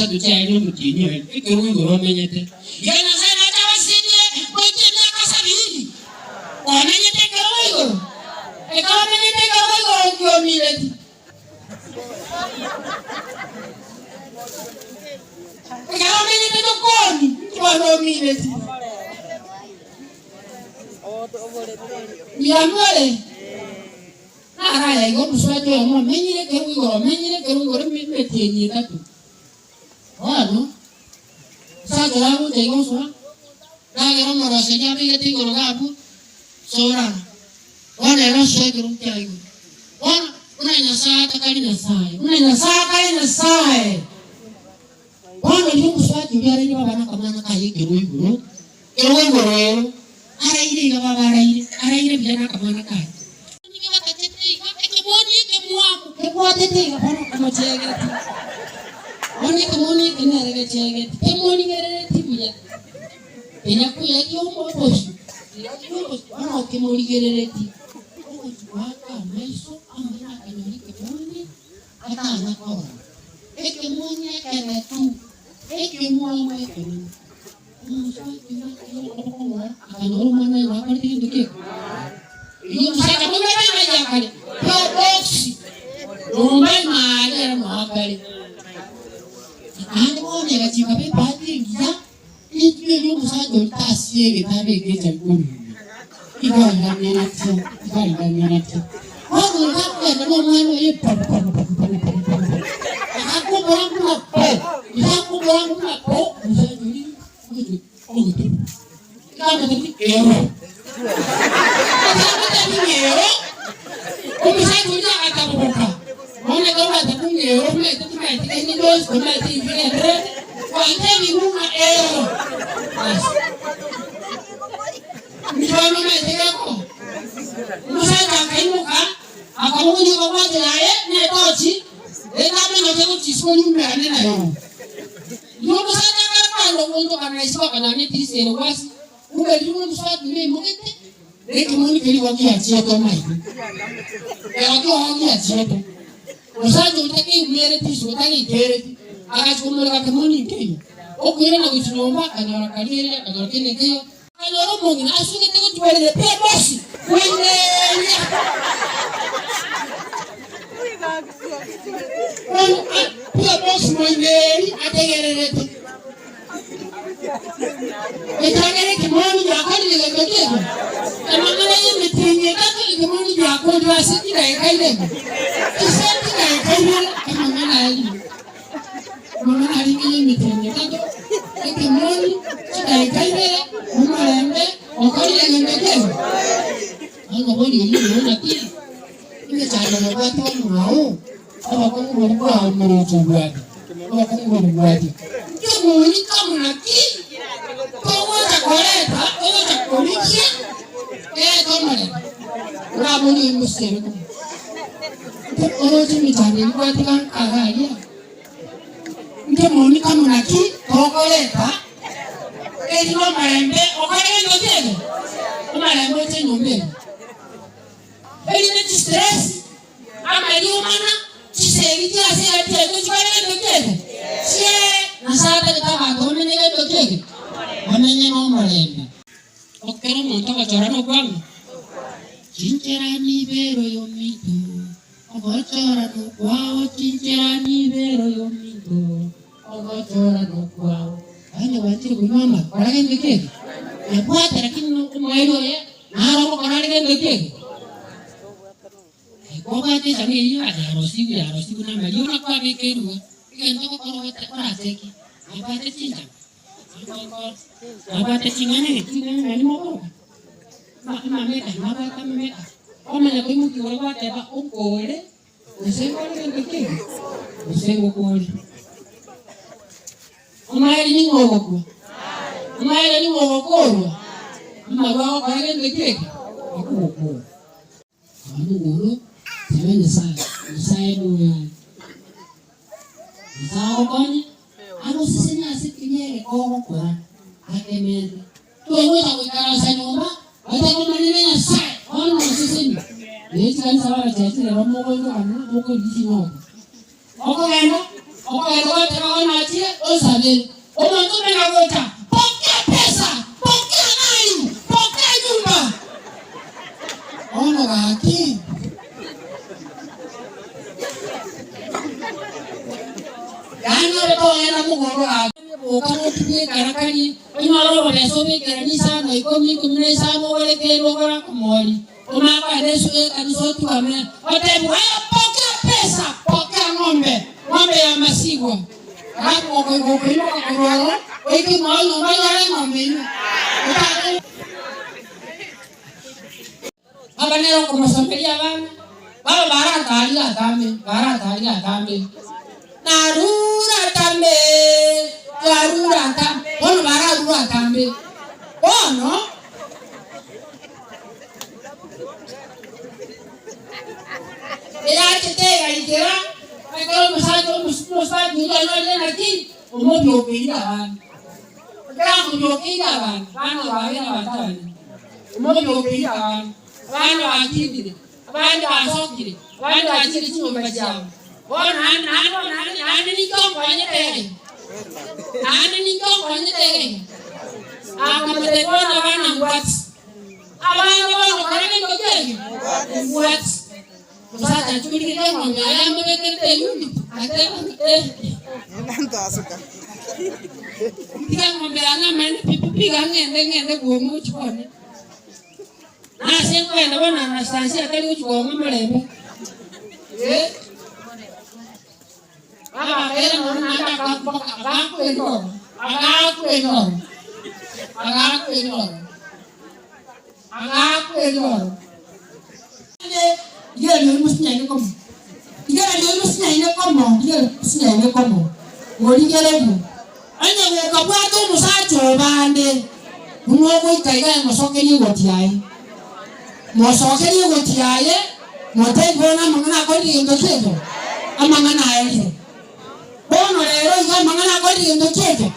isato chiaerire omotienyi oye, ekerogo igoro omenyete. Iga Nyasae nache abasesenie goika emiaka sabini. Omenyete ekerogo igoro? Ekero omenyete ekerogo igoro nki omineti? Ekero omenyete jokoni nki bono omineti? Mbuya more? Naro aya iga omosubati oyomo omenyire ekerogo igoro, omenyire ekerogo igoro emetienyi etato. Bono, omosacha oye agocha iga osoa, ndagera omoroseria abegete igoro iga abwo, sorara. Bono ere osoa ekerogo kiaye igoro. Bono, buna Nyasae atakari Nyasae, buna Nyasae akare Nyasae. Bono riria omosubati oria araire baba nakamwana kaye ekerogo igoro, ekerogo igoro ero, araire iga baba araire, araire buya nakamwana kaye. Nigo batachete iga, ekemoni ekemwamu kebwatete iga bono kemochegeti. Bono ekemoni eke nere gechegeti, kemorigerereti buya. Kenya koyagia obosio, koyagia obosio, bono kemorigerereti. Ogochia goaka amaiso amanyene akanyora ekemoni atanya korora. Ekemoni ekeretu, ekemwamu ekenene. Omosacha oria akaiga okoboko ng'ora, akanyora omwana oye nakorete gento ki? Erio omosacha moigwete amaiga akare, Theodosi, nyomba ime aria ere noe akare. Naende bono egachika b'ebahati engiya, rituko erio omosacha oria tasiegete abeke echari korwa ime. Igo airaneretie, igo airaneretie. Bono oyo gakogenda nomwana oye po po po po po po po po. Agakumora buna po, igo akumora buna po, omosacha oria ogotu ogotuba. Igo amotebi ero. Ekero amotebi ng'ero, omosacha oria agataboboka. Bono ekero gwatebwa ng'ero, omanyete tomaeti kende gionsi, tomaeti inki kegendererete, gwatebigwe ng'a ero. Basi. Inki bono omanyete gekoba? Omosacha akaimoka, akabogoria obobwato yaye na etochi, rende amenyoke gochia isiko riumerane naye. Riria omosacha akare kogenda ogoonchoka na isiko akanyora netirisa ere gwasi, kumbe riria omosubati oria aimogete, na ekemoni keria igo giachiete omaene. Kerokio oo giachiete. Omosacha oria takeimereti isiko tageikereti, agachia komoreka kemoni nkeiyo. Okoirana gochia nyomba akanyora karigereria akanyora kende nkeiyo. Akanyora omong'ina asugete gochia pi omosi bw'engeria. Pi omosi bw'engeeri ategererete. Ekiagera ekemoni giakorire gento kegima, amang'ana y'emetienyi etato ekemoni giakorire ase chidaeka irenge, ase chidaeka ibere amang'ana aria. Amang'ana arenge y'emetienyi etato, ekemoni, chidaeka ibere, omorembe, okorire egento kegima. Omoboria oyio oyo naki? Emechando nobwate omwao, obokong'u boria bwao moroche obwate, obokong'u boria bwate. Nkemoni kamuna ki togocha koreta, togocha korigia kerete omorembe? Oraborie oyo mosere buna oroche emechando eria gwatiga nkaga aria. Nkemoni kamuna ki tokoreta erinde omorembe okore gento ki eke? Omorembe oche enyomba eye. Erinde chistress, amariomana, chisegi chiase egati yaito chikore gento ki eke? Chiere. Nyasae atagete abanto bamenye gento ki eke? Bamenye nomorembe. Ekero omonto ogochora nokwang'u, chinchera nibero y'ominto, ogochora nokwao, chinchera nibero y'ominto, ogochora nokwao. Onye gwanchire konywa amarwa, kora gento ki eke? Yabwate lakini omoerio oye naro ogokora are gento ki eke? Kobwate esani eyio yarosigwe yarosigwe namariogo kwabekerwe, egento ogokora oracheki, nabwate chinchara. Nabwate ching'ana ege ching'ana nari mokoroka amameka nabwate amameka kwamanya koimokia igoro gwateba okore gose nkore gento kende gose ngokore. Omaeri ning'o ogokwa? Omaeri ning'o ogokorwa? Amarwa agokora gento ki eke? Akogokora. Abamogoro saba Nyasae, Nyasae moyo aye. Nyasae agokonye, agosesenie ase keria egeka ogokora, akemente. Togocha goikaransa nyomba, otebe Omonene Nyasae, bono nosesenie. Ee chikanisa bagachiachire rero mogoonchokana, mokorigia chinyota. Okogenda. Okogenda gwateba bono nachire onsabere. Omonto omenya gocha, pokea pesa, pokea gari, pokea nyumba. Bono gaki. Yaani obe togenda mogondo gaki. Boka gotubia ekarakari, onyore oboreso obekeranie isano ikomi, ikomi na isano ogore kende ogore akamori, omanye kogenda esu ekanisa otugame, otebigwe aye pokea pesa, pokea ng'ombe, ng'ombe ya masigwa. Alafu gokoimoka korwa ororo, oike mwao nyomba onyore eng'ombe eyio. Otake. Baba nere okomosomeria abana, baba barataarie atambe, barataarie atambe, narure atambe, twarure atambe, bono bararure atambe. Bono eyachete egaikera, ekero omosacha omosubati oria anyorire naki, omobiokeire abana. Ekero amobiokeire abana, abana babeire abatabani. Omobiokeire abana, abana bakindire, abande basokire, abande bachire chinyomba chiabo. Bono naende naende bono naende naende ninki onkonyete iga? Naende ninki onkonyete iga? Akamotebia bono abana mbwati. Abana bono kora gento ki eke? Mbwati. Omosacha achurire eng'ombe yaye amobekerete eyuniti, agateba eh. Tiga eng'ombe yane amaene pi pi pi iga ng'ende ng'ende bwong'e gochia kwane. Nase nkogenda bono Anastasia atari gochia kong'a omorembe. Eh. Baba akaira nonya naende agakwa agakwa enyoro, agakwa enyoro, agakwa enyoro, agakwa enyoro. Rigereria oria mosinyaine komo, rigereria oria mosinyaine komo, rigereria mosinyaine komo, morigererie. Onye gokabwata omosacha o bande, buna ogoika iga emosokerie egoti yaye. Mosokerie egoti yaye, motebie bono amang'ana akorire gento ki ekio? Amang'ana aerire. Bono rero iga amang'ana akorire gento ki ekio?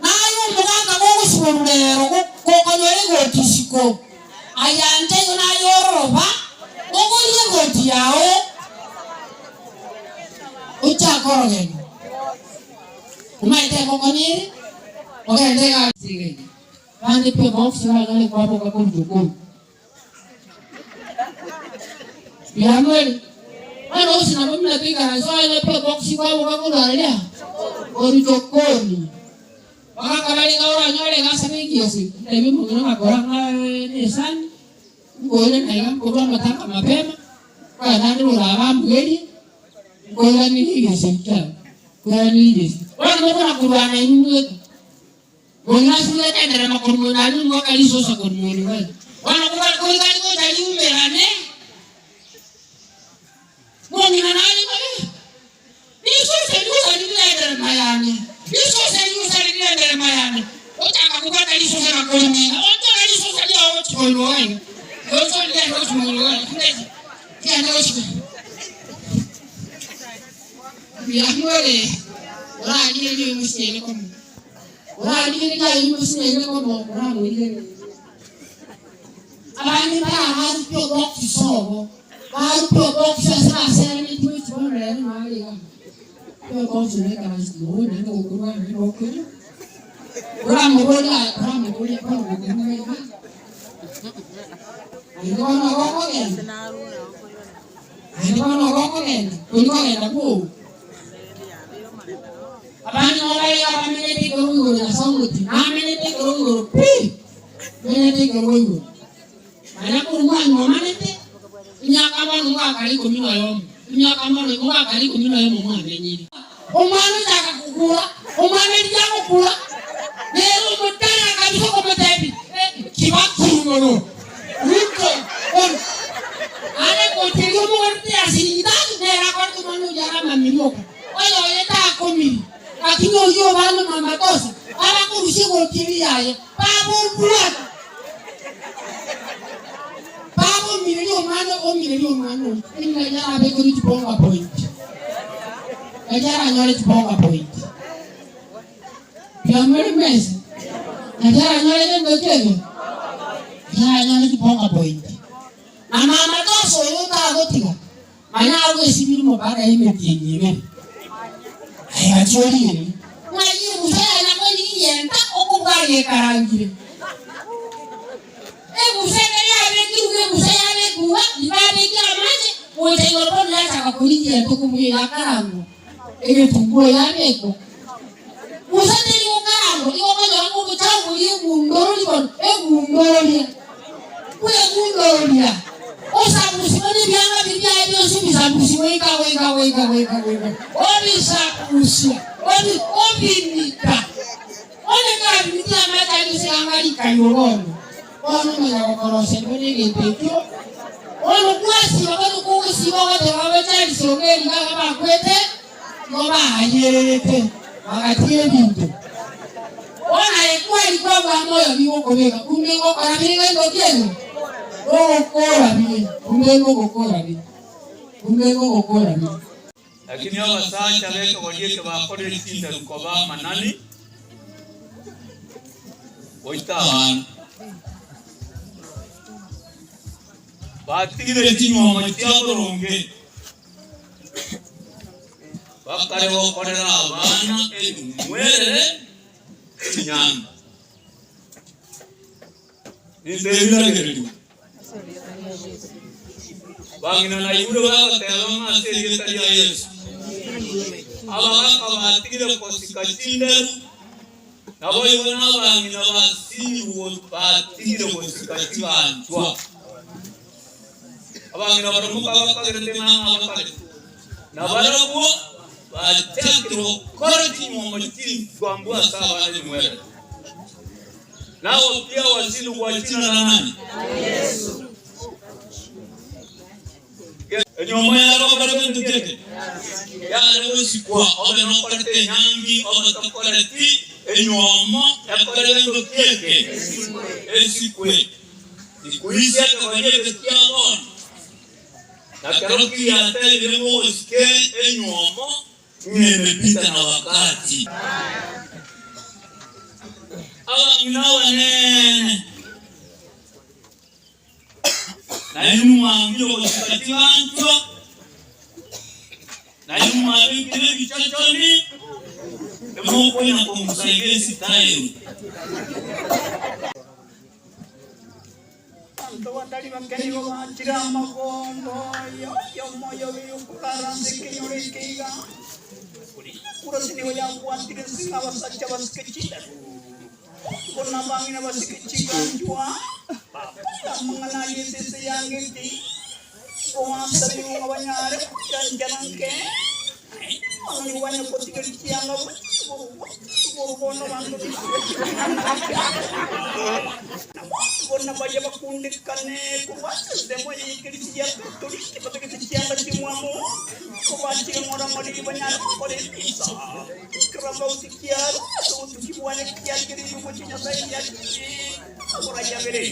Naye omogaka gogosiborwa rero, gokonyora egoti isiko, Ayancha igo naye ororoba, bogoria egoti yao, ochake orogendo. Omanyete engoko nere, ogende egari ase iga. Bande pi ebox oranyore kwaboka korwa jokoni. Mbuya more? Bono gose nabo buna toikaranse oranyore pi ebox kwaboka korwa aria korwa jokoni. Bagakabareka oranyore egasi begiase, ntebie omong'ina ng'a kora ng'a nesani, nkoirana iga nkorwa amatanga mapema, nkoenda ande roraba ambugerie, nkoiranerie egesegi kiane, nkoiranerie egesegi. Bono mokona korwana inwe mweka, mong'ina ase mwetenderema korwa moino aria omwaka risosa korwa moino iga iga. Bono kobare korigari gocha riumerane, mong'ina nare ng'a eh. Risosa riusa riria enderema yane, risosa riusa riria enderema yane. Ochaka kobwata risosa na korimina, onchora risosa riao gochia koinwa iga iga, onchore riaye gochia koinwa iga iga, riende gochia koinwa. Mbuya more, orarigererie oyo mosinyaine komo, orarigererie aye mosinyaine komo, oramorigererie. Abande mbarabarutwe obokisa obo, barutwe obokisa ase baseremetie gochia bono rero nare iga. Obokisa oikaranse oyo naende gokorwa naende gokonywa. Oramoborie aye oramoborie bono gokonywa iga. Naende bono gokogenda. Naende bono gokogenda, tori kogenda bwogo. Abande nigo bare iga bamenyete igoro igoro Nyasae omotienyi, namenyete igoro igoro pi. Menyete igoro igoro. Manya korwa mwanyuomanete emiaka bono mwakare ikomi noyomo, emiaka bono mwakare ikomi noyomo mwamenyire. Omwana ochaka kokura, omwana riria agokura, nere omotara kabisa okomotebia, Kiba kirumono, Ruto, bono. Are goteria omogori tiyasiringi tatu, nere akorete omwana oyio aramamiri oka, oyo oye takomiri, lakini oyio obande mamakosa, abakorusia egoti eria yaye. Babobwata, babomireria omwana, omireria omwana oria, erinde aria arabekerwe chibonga point, aria aranyore chibonga point. Mbuya more mwensi? Aria aranyore gento ki ekio? Aria aranyore chibonga point. Na mama tosa oyo otagotiga, manya agwesibirie mobaka y'emetienyi ebere. Aye gachia origereria, ng'ai ebusa yanya korigiyenta okobua gekarangire. Ebusa ekero yabekirwe ebusa yabekwa iga babekire amache gocha igoro bono yachaka korigia tokobuya yakarangwa egetunguo yabekwa. Busa teri gokarangwa igo okonyora ng'a obochafu boria egundororia bono egundororia bwegundororia osabusi bono ebianga biria biaye bionsi obisabusi goika goika goika goika goika obisabusia obi obimita. Onye kabimitie amache aria gose yanga rikaywo bono, bono omanya gokoroserigwa negento ekio. Bono gwasiba bono kogosiba ogoteba abacharisi onga eriga iga bakwete, igo baayererete bagatiga ebinto. Bono aye kwari kwabua moyo nigo okobeka kumbe ngokora bire gento ki ebe? Gogokora bire, kumbe ngogokora bire, kumbe ngogokora bire. Lakini abasacha b'ekegori eke bakorire chinderu koba amanani goita abana. Batigire chinyuomo chia boronge, bakare gokorera abana ebing'werere chinyangi. Ninto ebiragererio. Bang'ina naigure bagoteba ng'a ase erieta ria Yeso, abagaka batigire gosika chinderu, naboigo nabang'ina basinyirwe batigire gosika chiganchwa. Abang'ina baria mokabakagerete ng'a abakare, nabarabwo bachakire gokora chinyuomo chinchwambu ase abana b'emwerero. Nao pia washindwe kwa jina la nani? Enyomba yare gokora egento kieke yare gosikwa obe nokorete enyangi obe tokoreti enywomo ekore egento kieke esikwe ikuisia ekegori eke kia bono na kero kiatebire ng'osike enywomo Ng'a emepita na wakati. Abang'ina abanene, na inwe mwangire gosika chiganchwa, na inwe mwabekire ebichochoni, emokonya kong'usa iga esitaelo. Abanto batari bake nigo bachire amagombo y'omoyo okorara ase ekenyoro eke iga. Kurasi nigo yabwatire inse ng'a abasacha basike chindaru, bono abang'ina basike chiganchwa, bakorire amang'ana ayio esese yangeti, Goasabirwe ng'a banyare koiranchana nke, naende bono nigo banya gotigeria chianga gochia igoro gochia igoro bono abanto Naboigo nabaria bakundekane korwa ase ensemo y'ekerisi gia Katoliki babegete chianga chimwamu, nigo bachire ng'ora ng'ora erio banyare gokora emisa. Ekero abauti kiaro ase obotuki bwane kiarigereire omochie o Nyasae riachire amagoro ayio abere.